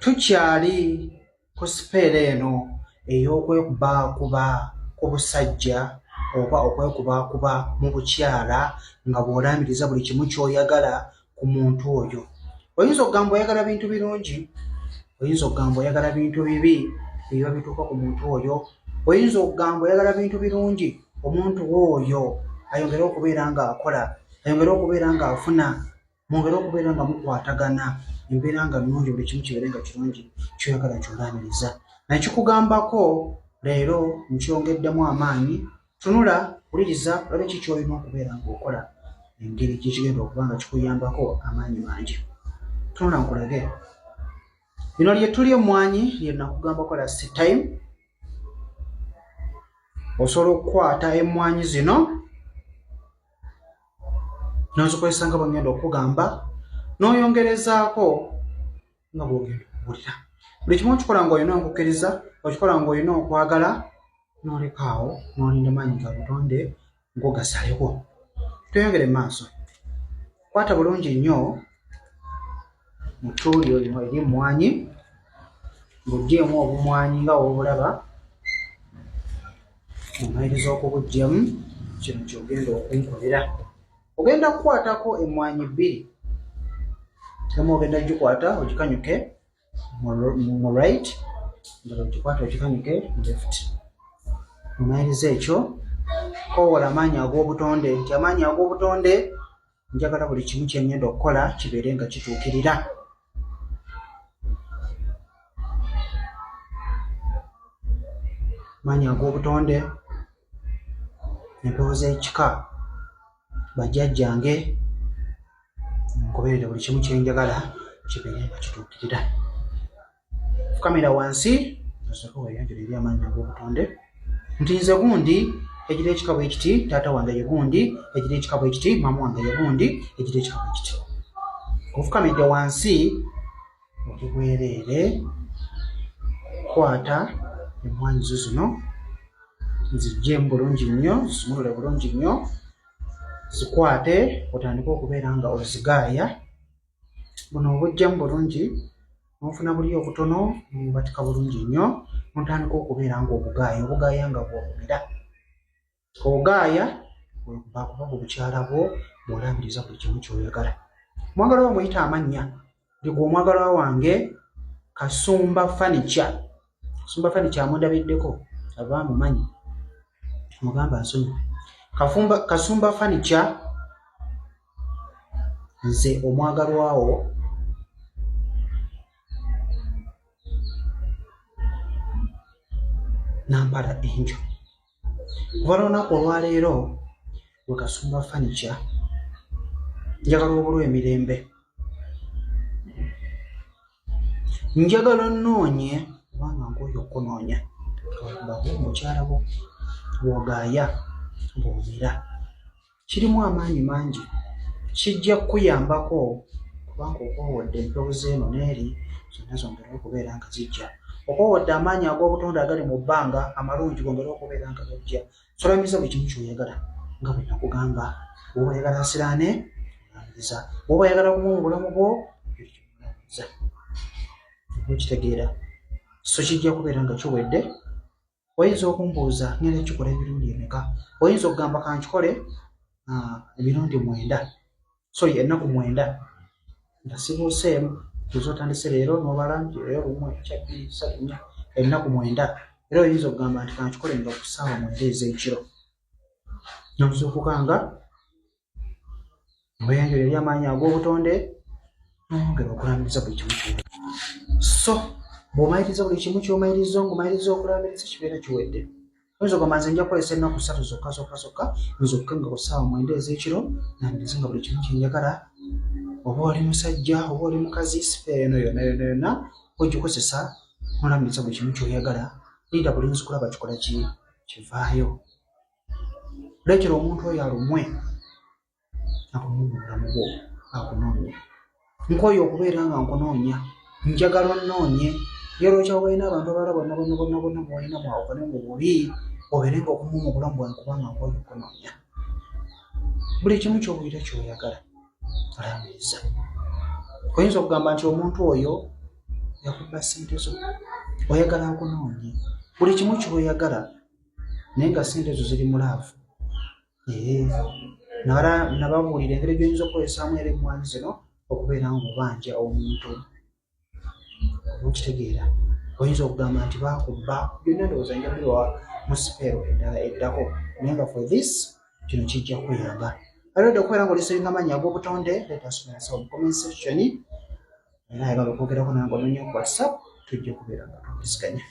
Tukyali ku sipeera eno ey'okwekubaakuba ku busajja oba okwekubaakuba mu bukyala nga bw'olaamiriza buli kimu ky'oyagala ku muntu oyo. Oyinza okugamba oyagala bintu birungi, oyinza okugamba oyagala bintu bibi ebiba bituuka ku muntu oyo, oyinza okugamba oyagala bintu birungi omuntu wo oyo ayongere okubeera ng'akola, ayongere okubeera ng'afuna mwongere okubeera nga mukwatagana embeera nga nnungi buli kimu kibeere nga kirungi kyoyagala kyolaamiriza nakikugambako leero nkyongeddemu amaanyi tunula wuliriza olabe ki kyolina okubeera ng'okola engeri gyekigenda okuba nga kikuyambako amaanyi mangi tunula nkulage lino lyettu ly'emmwanyi lye nakugambako last time osobola okukwata emmwanyi zino n'ozikozesa nga bwengenda okugamba n'oyongerezaako nga bwogenda okuwulira buli kimu okikola ng'olina okukkiriza okikola ng'olina okwagala n'oleka awo n'olinda maanyi ga butonde ngogasalewo tweyongere mu maaso kwata bulungi nnyo mu ttuuliro lino ery'emmwanyi ng'oggyeemu obumwanyi nga w'obulaba omaliriza okubuggyamu kino ky'ogenda okunkolera ogenda kukwatako emmwanyi bbiri emu ogenda gikwata ogikanyuke mu right endala ogikwata ogikanyuke mu left omaliriza ekyo koowola amaanyi ag'obutonde nti amaanyi ag'obutonde njagala buli kimu kye ngenda okukola kibeere nga kituukirira maanyi ag'obutonde empewo z'ekika bajjajjange nkoberere buli kimu kye njagala kibeere nga kituukirira Fukamira wansi osooke weeyanjule eri amaanyi ag'obutonde nti nze gundi egira ekika bwe kiti taata wange ye gundi egira ekika bwe kiti maama wange ye gundi egira ekika bwe kiti. Ofukamidde wansi oli bwereere kwata emmwaanyi zo zino nziggyemu bulungi nnyo zisumulule bulungi nnyo zikwate otandike okubeera nga ozigaaya. Buno obuggyamu bulungi n'ofuna buli obutono n'obubatika bulungi nnyo n'otandika okubeera ng'obugaaya obugaaya nga bw'obumira. Ogaaya bwekuba ku bukyala bwo bw'olambiriza buli kimu ky'oyagala. Omwagalwa wo muyite amannya nti gwe omwagalwa wange Kasumba Furniture. Kasumba Furniture amundabiddeko aba amumanyi mugamba nsonyiwe. Kasumba Furniture nze omwagalwa wo nampala enjo kuva lunaku olwaleero gwe kasumba fanica njagala obulwa emirembe njagala onnoonye kubanga nkooye okukunoonya babo mukyala bo bw'ogaaya bw'omira Kirimu amaanyi mangi. Kijja kukuyambako kubanga okoowodde empewo z'eno n'eri zonna zongere okubeera nga zijja. Okoowodde amaanyi ag'obutonde agali mu bbanga amalungi gongere okubeera nga gajja. Solamiza buli kimu ky'oyagala nga bwe nakugamba. Bw'oba oyagala asiraane, olamiriza. Bw'oba oyagala kumuwa mu bulamu bwo, olamiriza. Oba okitegeera? So kijja kubeera nga kiwedde. Oyinza okumbuuza ngenda kukikola emirundi emeka? Oyinza okugamba kankikole ah, emirundi mwenda, sorry ennaku mwenda nga sibuuseemu. Oza otandise leero n'obala nti leero lumu enkya bbiri ssatu nnya ennaku mwenda. Era oyinza okugamba nti kankikole nga ku ssaawa mwenda ez'ekiro n'ozuukuka nga Weeyanjula eri amaanyi ag'obutonde n'oyongera okulamiriza buli kimu ky'oyagala. So bw'omaliriza buli kimu ky'omaliriza ng'omaliriza okulamiriza kibeera kiwedde. Oyinza okugamba nze nja kukozesa ennaku ssatu zokka zokka zokka nzuukuke nga ku ssaawa mwenda ez'ekiro nandirize nga buli kimu kye njagala. Oba oli musajja oba oli mukazi sipeera eno yonna yonna yonna ogikozesa n'olamiriza buli kimu ky'oyagala. Linda bulinzi kulaba kikola ki kivaayo. Leetera omuntu oyo alumwe akomye mu bulamu bwo akunoonye. Nkooye okubeera nga nkunoonya, njagala onnoonye. Njagala okyawukane n'abantu abalala bonna bonna bonna bonna b'olina mwawukane mu bubi obeere nga okomawo mu bulamu bwange kubanga nkooye okukunoonya. Buli kimu ky'owulira ky'oyagala olaamiriza. Oyinza okugamba nti omuntu oyo Yakubba ssente zo, oyagala akunoonye, buli kimu ky'oyagala, naye nga ssente ezo ziri mu love. Ee, nababuulira engeri gy'oyinza okukozesaamu era emmwanyi zino okubeera ng'obanja omuntu, oba okitegeera. Oyinza okugamba nti baakubba byonna, ndowooza nja bibawa mu spell endala eddako, naye nga for this kino kijja kuyamba. Already okubeera ng'olisinga amaanyi ag'obutonde, let us know mu comment section. Era ayagala okwogerako nange, ononye ku WhatsApp, tujja kubeera nga tuwuliziganya.